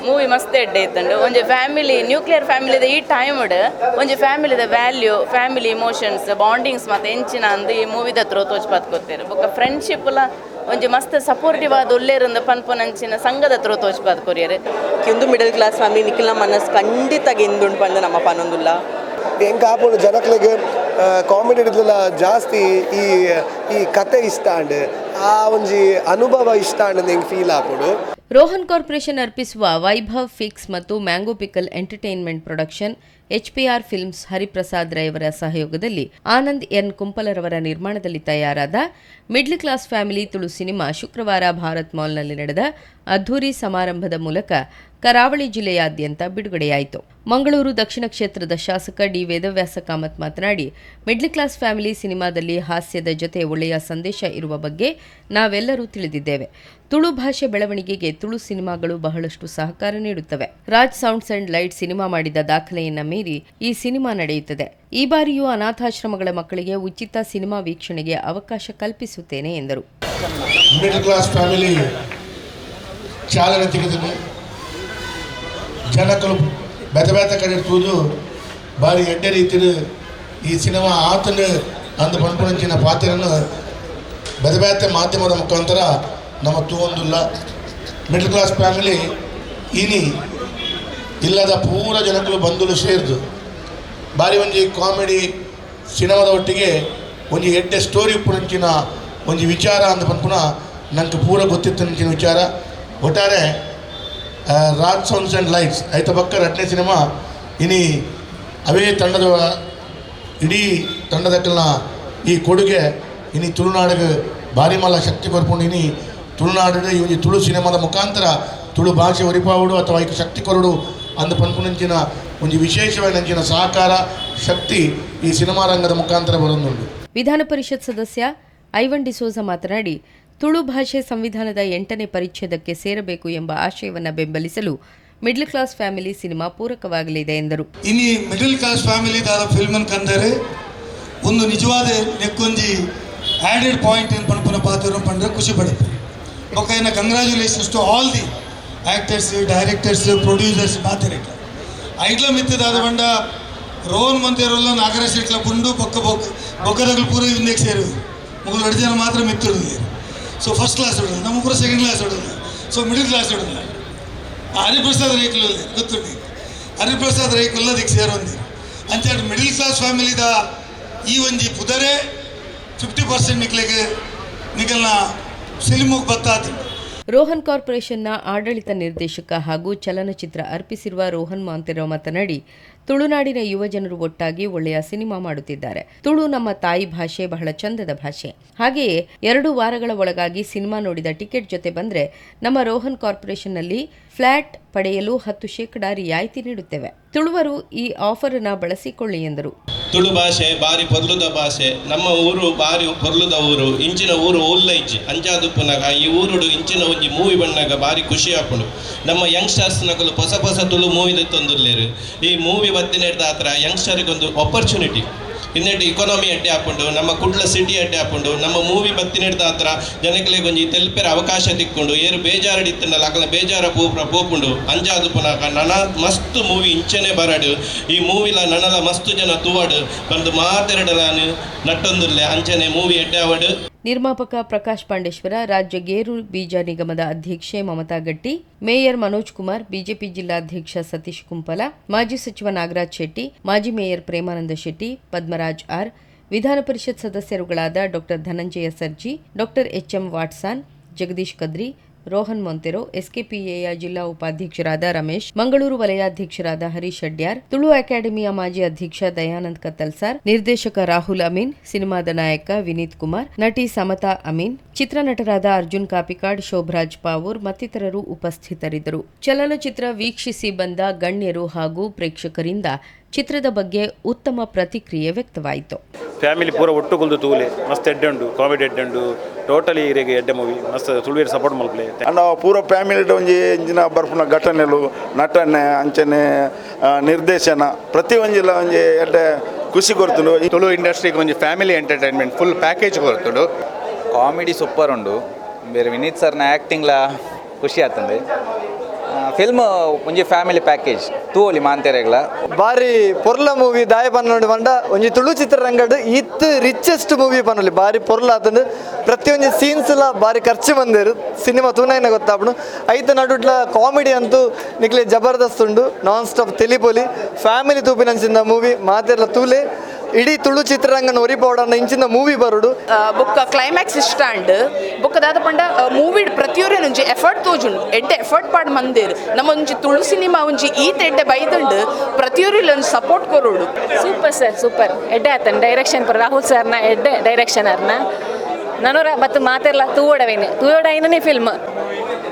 Movie ಮಸ್ತ್ ಎಡ್ಡೆ ಇತ್ತುಂಡು. ಒಂಜಿ ಫ್ಯಾಮಿಲಿ, ನ್ಯೂಕ್ಲಿಯರ್ ಫ್ಯಾಮಿಲಿದ ಈ ಟೈಮ್ಡ್ ಒಂಜಿ ಫ್ಯಾಮಿಲಿದ ವ್ಯಾಲ್ಯೂ, ಫ್ಯಾಮಿಲಿ ಇಮೋಷನ್ಸ್, ಬಾಂಡಿಂಗ್ಸ್ ಮತ್ತೆ ಎಂಚಿನ ಅಂದ್ ಈ ಮೂವಿದ ತ್ರೋ ತೋಚ್ಪಾತ್ ಕೊರ್ತೆರ್. ಬೊಕ್ಕ ಫ್ರೆಂಡ್ಶಿಪ್ಲ ಒಂಜಿ ಮಸ್ತ್ ಸಪೋರ್ಟಿವ್ ಆದ್ ಉಲ್ಲೇರಂದು ಪನ್ಪುನಂಚಿನ ಸಂಘದ ತ್ರೋ ತೋಚ್ಪಾತ್ ಕೊರಿಯರ್. ಕಿಂದು ಮಿಡಲ್ ಕ್ಲಾಸ್ ಫ್ಯಾಮಿಲಿ ನಿಖಿಲ್ನ ಮನಸ್ ಖಂಡಿತ ಗೆಂದುಂಡು ಪಂಡ ನಮ್ಮ ಪನೊಂದುಲ್ಲ. ಎಂಕ್ ಆಪುಂಡು ಜನಕ್ಲೆಗ್ ಕಾಮಿಡಿ ಜಾಸ್ತಿ ಈ ಈ ಕತೆ ಇಷ್ಟ ಆಂಡ್, ಆ ಒಂಜಿ ಅನುಭವ ಇಷ್ಟ ಆಂಡ್ ಎಂಕ್ ಫೀಲ್ ಆಪುಂಡು. ರೋಹನ್ ಕಾರ್ಪೊರೇಷನ್ ಅರ್ಪಿಸುವ ವೈಭವ್ ಫಿಕ್ಸ್ ಮತ್ತು mango pickle entertainment production, HPR films Hariprasad ರೈಯವರ ಸಹಯೋಗದಲ್ಲಿ ಆನಂದ್ ಎನ್ ಕುಂಪಲರವರ ನಿರ್ಮಾಣದಲ್ಲಿ ತಯಾರಾದ middle class family Tulu cinema ಶುಕ್ರವಾರ ಭಾರತ್ ಮಾಲ್ನಲ್ಲಿ ನಡೆದ ಅದ್ದೂರಿ ಸಮಾರಂಭದ ಮೂಲಕ ಕರಾವಳಿ ಜಿಲ್ಲೆಯಾದ್ಯಂತ ಬಿಡುಗಡೆಯಾಯಿತು. ಮಂಗಳೂರು ದಕ್ಷಿಣ ಕ್ಷೇತ್ರದ ಶಾಸಕ ಡಿ ವೇದವ್ಯಾಸ ಕಾಮತ್ ಮಾತನಾಡಿ, ಮಿಡ್ಲ್ ಕ್ಲಾಸ್ ಫ್ಯಾಮಿಲಿ ಸಿನಿಮಾದಲ್ಲಿ ಹಾಸ್ಯದ ಜೊತೆ ಒಳ್ಳೆಯ ಸಂದೇಶ ಇರುವ ಬಗ್ಗೆ ನಾವೆಲ್ಲರೂ ತಿಳಿದಿದ್ದೇವೆ. ತುಳು ಭಾಷೆ ಬೆಳವಣಿಗೆಗೆ ತುಳು ಸಿನಿಮಾಗಳು ಬಹಳಷ್ಟು ಸಹಕಾರ ನೀಡುತ್ತವೆ. ರಾಜ್ ಸೌಂಡ್ಸ್ ಅಂಡ್ ಲೈಟ್ ಸಿನಿಮಾ ಮಾಡಿದ ದಾಖಲೆಯನ್ನ ಮೀರಿ ಈ ಸಿನಿಮಾ ನಡೆಯುತ್ತದೆ. ಈ ಬಾರಿಯೂ ಅನಾಥಾಶ್ರಮಗಳ ಮಕ್ಕಳಿಗೆ ಉಚಿತ ಸಿನಿಮಾ ವೀಕ್ಷಣೆಗೆ ಅವಕಾಶ ಕಲ್ಪಿಸುತ್ತೇನೆ ಎಂದರು. ಮಿಡಲ್ ಕ್ಲಾಸ್ ಫ್ಯಾಮಿಲಿ ಚಾಲನೆ ತೆಗೆದು ಜನಕಲು ಬೇತೆ ಬೇತೆ ಕಡೆ ತೂದು ಬಾರಿ ಎಡ್ಡೆ ರೀತಿಯ ಈ ಸಿನಿಮಾ ಆತನ ಅಂದು ಪನ್ಪುನಂಚಿನ ಪಾತ್ರನ ಬೇತೆ ಬೇತೆ ಮಾಧ್ಯಮದ ಮುಖಾಂತರ ನಮ್ಮ ತೂವೊಂದುಲ್ಲ. ಮಿಡ್ಲ್ ಕ್ಲಾಸ್ ಫ್ಯಾಮಿಲಿ ಇನಿ ಇಲ್ಲದ ಪೂರ ಜನಕಲು ಬಂಧುಲು ಸೇರ್ದು ಬಾರಿ ಒಂಜಿ ಕಾಮಿಡಿ ಸಿನಿಮಾದ ಒಟ್ಟಿಗೆ ಒಂಜಿ ಎಡ್ಡೆ ಸ್ಟೋರಿ ಉಪ್ಪುನಂಚಿನ ಒಂಜಿ ವಿಚಾರ ಅಂದ್ ಪನ್ಪುನ ನಂಗೆ ಪೂರ ಗೊತ್ತಿತ್ತಂಚಿನ ವಿಚಾರ. ಒಟ್ಟಾರೆ ರಾಜ್ ಸೌಂಡ್ಸ್ ಆ್ಯಂಡ್ ಲೈಟ್ಸ್ ಐತ ಬಕ್ಕ ರಡ್ಡನೇ ಸಿನಿಮಾ ಇನಿ ಅವೇ ತಂಡದ ಇಡೀ ತಂಡದಕ್ಕಲ್ನ ಈ ಕೊಡುಗೆ ಇನಿ ತುಳುನಾಡಿಗೆ ಭಾರಿ ಮಲ್ಲ ಶಕ್ತಿ ಕೊರ್ಪುಂಡು. ಇನಿ ತುಳುನಾಡು ಈ ಒಂಜಿ ತುಳು ಸಿನಿಮಾದ ಮುಖಾಂತರ ತುಳು ಭಾಷೆ ಒರಿಪಾವುಡು ಅಥವಾ ಐಕ್ ಶಕ್ತಿ ಕೊರಡು ಅಂದ್ ಪನ್ಪುನಂಚಿನ ಒಂಜಿ ವಿಶೇಷವಾದಂಚಿನ ಸಹಕಾರ ಶಕ್ತಿ ಈ ಸಿನಿಮಾ ರಂಗದ ಮುಖಾಂತರ ಬರೊಂದುಂಡು. ವಿಧಾನ ಪರಿಷತ್ ಸದಸ್ಯ ಐವನ್ ಡಿಸೋಜ ಮಾತನಾಡಿ, ತುಳು ಭಾಷೆ ಸಂವಿಧಾನದ ಎಂಟನೇ ಪರಿಚ್ಛೇದಕ್ಕೆ ಸೇರಬೇಕು ಎಂಬ ಆಶಯವನ್ನು ಬೆಂಬಲಿಸಲು ಮಿಡ್ಲ್ ಕ್ಲಾಸ್ ಫ್ಯಾಮಿಲಿ ಸಿನಿಮಾ ಪೂರಕವಾಗಲಿದೆ ಎಂದರು. ಇನಿ ಮಿಡಲ್ ಕ್ಲಾಸ್ ಫ್ಯಾಮಿಲಿ ದಾದ ಫಿಲ್ಮನ್ ಕಂದರೆ ಒಂದು ನಿಜವಾದ ನೆಕ್ಕೊಂಜಿ ಆ್ಯಡೆಡ್ ಪಾಯಿಂಟ್ ಏನು ಪನ್ಪುನ ಪಾತ್ರ ಪಂಡ್ರೆ ಖುಷಿ ಪಡುತ್ತೆ. ಬೊಕ್ಕ ಇನ್ನು congratulations to all the actors, directors, producers ಮಾತೆರೆಗ್ಲ. ಐಟ್ಲ ಮಿತ್ತದಾದ ಬಂಡ ರೋಹನ್ ಮಂತೇರಲ್ಲ, ನಾಗರಾಜ್ ಶೆಟ್ಲ ಪುಂಡು ಬೊಕ್ಕ ಬೊಕ್ಕ ಬೊಕ್ಕದಗಳು ಪೂರ ಇಂದಕ್ಕೆ ಸೇರುವುದು. ಮುಗುಲು ಎರಡು ಜನ ಮಾತ್ರ ಮಿತ್ತುಡುದು. ಸೊ ಫಸ್ಟ್ ಕ್ಲಾಸ್ ಹೊಡೋದು, ನಮ್ಮ ಪೂರ ಸೆಕೆಂಡ್ ಕ್ಲಾಸ್ ಹೊಡೋದು, ಸೊ ಮಿಡಲ್ ಕ್ಲಾಸ್ ಹೊಡೋದು. ಹರಿಪ್ರಸಾದ್ ರೈಕುಲು ಗೊತ್ತುಂಟು, ಹರಿಪ್ರಸಾದ್ ರೈಕುಲ್ಲ ಅದಕ್ಕೆ ಸೇರೊಂದಿ. ಅಂಚ ಮಿಡಲ್ ಕ್ಲಾಸ್ ಫ್ಯಾಮಿಲಿದ ಈ ಒಂಜಿ ಪುದರೆ 50% ನಿಕ್ಲೆಗ್ ನಿಕಲ್ನ ಸಿನಿಮುಗ್ ಬತ್ತಾತು. ರೋಹನ್ ಕಾರ್ಪೊರೇಷನ್ನ ಆಡಳಿತ ನಿರ್ದೇಶಕ ಹಾಗೂ ಚಲನಚಿತ್ರ ಅರ್ಪಿಸಿರುವ ರೋಹನ್ ಮಾಂತೆರೋ ಮಾತನಾಡಿ, ತುಳುನಾಡಿನ ಯುವಜನರು ಒಟ್ಟಾಗಿ ಒಳ್ಳೆಯ ಸಿನಿಮಾ ಮಾಡುತ್ತಿದ್ದಾರೆ. ತುಳು ನಮ್ಮ ತಾಯಿ ಭಾಷೆ, ಬಹಳ ಚಂದದ ಭಾಷೆ. ಹಾಗೆಯೇ 2 ವಾರಗಳ ಒಳಗಾಗಿ ಸಿನಿಮಾ ನೋಡಿದ ಟಿಕೆಟ್ ಜೊತೆ ಬಂದ್ರೆ ನಮ್ಮ ರೋಹನ್ ಕಾರ್ಪೊರೇಷನ್ನಲ್ಲಿ ಫ್ಲಾಟ್ ಪಡೆಯಲು 10% ರಿಯಾಯಿತಿ ನೀಡುತ್ತೇವೆ. ತುಳುವರು ಈ ಆಫರ್ ಅನ್ನು ಬಳಸಿಕೊಳ್ಳಿ ಎಂದರು. ತುಳು ಭಾಷೆ ಬಾರಿ ಪೊರ್ಲುದ ಭಾಷೆ. ನಮ್ಮ ಊರು ಬಾರಿ ಪೊರ್ಲುದ ಊರು. ಇಂಚಿನ ಊರು ಓಲ್ಲ ಇಜ್ಜಿ. ಅಂಚಾದುಪ್ಪುನಗ ಈ ಊರುಡು ಇಂಚಿನ ಒಂಜಿ ಮೂವಿ ಬಣ್ಣಗ ಬಾರಿ ಖುಷಿ ಆಪುಂಡು. ನಮ್ಮ ಯಂಗ್ಸ್ಟರ್ಸ್ ನಕಲು ಹೊಸ ಹೊಸ ತುಳು ಮೂವಿ ದೆತ್ತೊಂದುಲ್ಲೆರ್. ಈ ಮೂವಿ ಬತ್ತಿನೆಡ್ದ್ ಆತ್ರ ಯಂಗ್ಸ್ಟರ್ಗೆ ಒಂದು ಆಪರ್ಚುನಿಟಿ. ಇನ್ನೆಟ್ ಇಕಾನಮಿ ಅಡ್ಡೆ ಆಪುಂಡು, ನಮ್ಮ ಕುಡ್ಲ ಸಿಟಿ ಅಡ್ಡೆ ಆಪುಂಡು. ನಮ್ಮ ಮೂವಿ ಬತ್ತಿನೆಡ್ದ್ ಆತ್ರ ಜನಕ್ಲೆಗ್ ಒಂಜಿ ತೆಲ್ಪೆರೆ ಅವಕಾಶ ತಿಕ್ಕೊಂಡು. ಏರು ಬೇಜಾರಡ್ ಇತ್ತುಂಡಲ ಅಕಲ್ನ ಬೇಜಾರ ಪೋಪುರ ಪೋಪುಂಡು. ಅಂಚಾದುಪ್ಪುನಗ ನನ ಮಸ್ತ್ ಮೂವಿ ಇಂಚನೆ ಬರಡು, ಈ ಮೂವಿಲ ನನಲ ಮಸ್ತ್ ಜನ ತೂವಡು ಬಂದು ಮಾತೆರಡಲಾನು ನಟ್ಟೊಂದುಲ್ಲೆ. ಅಂಚನೆ ಮೂವಿ ಎಡ್ಡೆ ಆವಡು. ನಿರ್ಮಾಪಕ ಪ್ರಕಾಶ್ ಪಾಂಡೇಶ್ವರ, ರಾಜ್ಯ ಗೇರು ಬೀಜ ನಿಗಮದ ಅಧ್ಯಕ್ಷೆ ಮಮತಾ ಗಟ್ಟಿ, ಮೇಯರ್ ಮನೋಜ್ ಕುಮಾರ್, ಬಿಜೆಪಿ ಜಿಲ್ಲಾಧ್ಯಕ್ಷ ಸತೀಶ್ ಕುಂಪಲ, ಮಾಜಿ ಸಚಿವ ನಾಗರಾಜ್ ಶೆಟ್ಟಿ, ಮಾಜಿ ಮೇಯರ್ ಪ್ರೇಮಾನಂದ ಶೆಟ್ಟಿ, ಪದ್ಮರಾಜ್ ಆರ್, ವಿಧಾನ ಪರಿಷತ್ ಸದಸ್ಯರುಗಳಾದ doctor Dhananjaya Sarji, doctor HM Watson, Jagadish Kadri, Rohan Monteiro, ಎಸ್ಕೆಪಿಎಯ ಜಿಲ್ಲಾ ಉಪಾಧ್ಯಕ್ಷರಾದ ರಮೇಶ್, ಮಂಗಳೂರು ವಲಯಾಧ್ಯಕ್ಷರಾದ ಹರೀಶ್ ಅಡ್ಯಾರ್, ತುಳು ಅಕಾಡೆಮಿಯ ಮಾಜಿ ಅಧ್ಯಕ್ಷ ದಯಾನಂದ್ ಕತ್ತಲ್ಸಾರ್, ನಿರ್ದೇಶಕ ರಾಹುಲ್ ಅಮೀನ್, ಸಿನಿಮಾದ ನಾಯಕ ವಿನೀತ್ ಕುಮಾರ್, ನಟಿ ಸಮತಾ ಅಮೀನ್, ಚಿತ್ರನಟರಾದ ಅರ್ಜುನ್ ಕಾಪಿಕಾಡ್, ಶೋಭರಾಜ್ ಪಾವೂರ್ ಮತ್ತಿತರರು ಉಪಸ್ಥಿತರಿದ್ದರು. ಚಲನಚಿತ್ರ ವೀಕ್ಷಿಸಿ ಬಂದ ಗಣ್ಯರು ಹಾಗೂ ಪ್ರೇಕ್ಷಕರಿಂದ ಚಿತ್ರದ ಬಗ್ಗೆ ಉತ್ತಮ ಪ್ರತಿಕ್ರಿಯೆ ವ್ಯಕ್ತವಾಯಿತು. ಫ್ಯಾಮಿಲಿ ಪೂರ ಒಟ್ಟು ಕುಲ್ದು ತೂಲೆ. ಮಸ್ತ್ ಎಡ್ಡೆ ಉಂಡು, ಕಾಮಿಡಿ ಎಡ್ಡೆ ಉಂಡು. ಟೋಟಲಿ ಇರೆಗ್ ಎಡ್ಡೆ ಮೂವಿ. ಮಸ್ತ್ ತುಳುವೇರ್ ಸಪೋರ್ಟ್ ಮಲ್ಪಲೆ. ಅಂಡ ಪೂರ ಫ್ಯಾಮಿಲಿ ಒಂಜಿ ಇಂಚಿನ ಬರ್ಪುನ ಘಟನೆಲು, ನಟನೆ, ಅಂಚನೆ ನಿರ್ದೇಶನ ಪ್ರತಿ ಒಂಜಿಲ ಒಂಜಿ ಎಡ್ಡೆ ಖುಷಿ ಕೊರ್ತುಂಡು. ತುಳು ಇಂಡಸ್ಟ್ರಿಗೆ ಒಂಜಿ ಫ್ಯಾಮಿಲಿ ಎಂಟರ್ಟೈನ್ಮೆಂಟ್ ಫುಲ್ ಪ್ಯಾಕೇಜ್ ಕೊರ್ತುಂಡು. ಕಾಮಿಡಿ ಸೂಪರ್ ಉಂಡು. ಬೇರೆ ವಿನೀತ್ ಸರ್ನ ಆ್ಯಕ್ಟಿಂಗ್ಲ ಖುಷಿ ಆಗ್ತದೆ. ಫಿಲ್ಮ್ ಒಂಜಿ ಫ್ಯಾಮಿಲಿ ಪ್ಯಾಕೇಜ್, ತೂವೊಲಿ ಮಾಂತೆರೆಗ್ಲ. ಬಾರಿ ಪೊರ್ಲ ಮೂವಿ. ದಾಯ ಪನ್ನೊಂಡು ಪಂಡ, ಒಂಜಿ ತುಳು ಚಿತ್ರರಂಗಡ್ ಇತ್ ರಿಚೆಸ್ಟ್ ಮೂವಿ ಪನ್ನೊಲಿ. ಬಾರಿ ಪೊರ್ಲ ಆತಂದು. ಪ್ರತಿಯೊಂಜಿ ಸೀನ್ಸ್ ಲ ಬಾರಿ ಖರ್ಚು ಬಂದೇರು. ಸಿನಿಮಾ ತೂನೈನ ಗೊತ್ತಾಪುಂಡು. ಐತ ನಡುಟ್ಲ ಕಾಮಿಡಿ ಅಂತೂ ನಿಕ್ಲೆ ಜಬರ್ದಸ್ತ್ ಉಂಡು. ನಾನ್ ಸ್ಟಾಪ್ ತೆಲಿಪೊಲಿ. ಫ್ಯಾಮಿಲಿ ತೂಪಿನಂಚಿನ ಮೂವಿ. ಮಾತೆರ್ಲ ತೂಲೆ. ಇಡೀ ತುಳು ಚಿತ್ರರಂಗನ ಒರಿಪೋಡನ್ನ ಇಂಚಿನ ಮೂವಿ ಬರುಡು. ಬೊಕ್ಕ ಕ್ಲೈಮ್ಯಾಕ್ಸ್ ಇಷ್ಟ ಅಂಡ್. ಬೊಕ್ಕ ದಾದ ಪಂಡ, ಮೂವಿಡ್ ಪ್ರತಿಯೊರಿನ ಒಂಜಿ ಎಫರ್ಟ್ ತೋಜುಂಡು. ಎಡ್ಡೆ ಎಫರ್ಟ್ ಪಾಡ್ ಮಂದೇರ್. ನಮ್ಮ ಒಂಜಿ ತುಳು ಸಿನಿಮಾ ಒಂಜಿ ಈತ್ ಎಡ್ಡೆ ಬೈದುಂಡು. ಪ್ರತಿಯೊರಿಲ ಒಂಜಿ ಸಪೋರ್ಟ್ ಕೊರೊಡು. Super sir, super. ಎಡ್ಡೆ ಆತನ್ ಡೈರೆಕ್ಷನ್ ಪೂರ. ರಾಹುಲ್ ಸರ್ನ ಎಡ್ಡೆ ಡೈರೆಕ್ಷನ್ ಅರ್ನ. ನನೊರ ಬತ್ತು ಮಾತೆರ್ಲ ತೂವಡವೇನೆ, ತೂವಡ ಫಿಲ್ಮ್.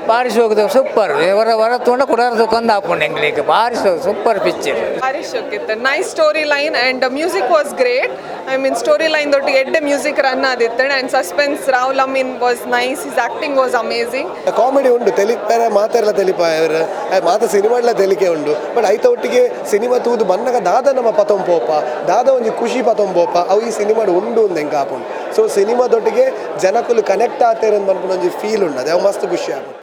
ಬಾರಿ ಶೋಕದ, ಸೂಪರ್. ಹೊರ ಹೊರ ತೊಂಡ ಕುಡಾರ ತಕೊಂದು ಹಾಕೊಂಡು ಎಂಗ್ಲಿಕ್ಕೆ. ಬಾರಿ ಸೂಪರ್ ಪಿಕ್ಚರ್. ಭಾರಿ ಶೋಕಿತ್ತು. Nice story line and music was great. I mean, story line ದೊಟ್ಟಿಗೆ ಎಡ್ಡೆ ಮ್ಯೂಸಿಕ್ ರನ್ ಆದಿತ್ತು. And suspense, Rahul Amin was nice, his acting was amazing. Comedy ಉಂಡು. ತೆಲಿಪೆರೆ ಮಾತೆರ್ಲ ತೆಲಿಪಾಯರು. ಮಾತ ಸಿನಿಮಾಡ್ಲ ತೆಲಿಕೆ ಉಂಡು. ಬಟ್ ಐತ ಒಟ್ಟಿಗೆ ಸಿನಿಮಾ ತೂದು ಬನ್ನಗ ದಾದ ನಮ್ಮ ಪತೊಂಪೋಪ, ದಾದ ಒಂಜಿ ಖುಷಿ ಪತೊಂಪೋಪ, ಅವು ಈ ಸಿನಿಮಾಡ್ ಉಂಡು ಅಂದ್ ಎಂಕ್ ಆಪುಂಡು. ಸೊ ಸಿನಿಮಾದೊಟ್ಟಿಗೆ ಜನಕುಲು ಕನೆಕ್ಟ್ ಆತೇರ್ ಅಂದ್ ಪನ್ಪುನ ಒಂಜಿ ಫೀಲ್ ಉಂಡು. ಅದು ಅವು ಮಸ್ತ್ ಖುಷಿ ಆಪುಂಡು.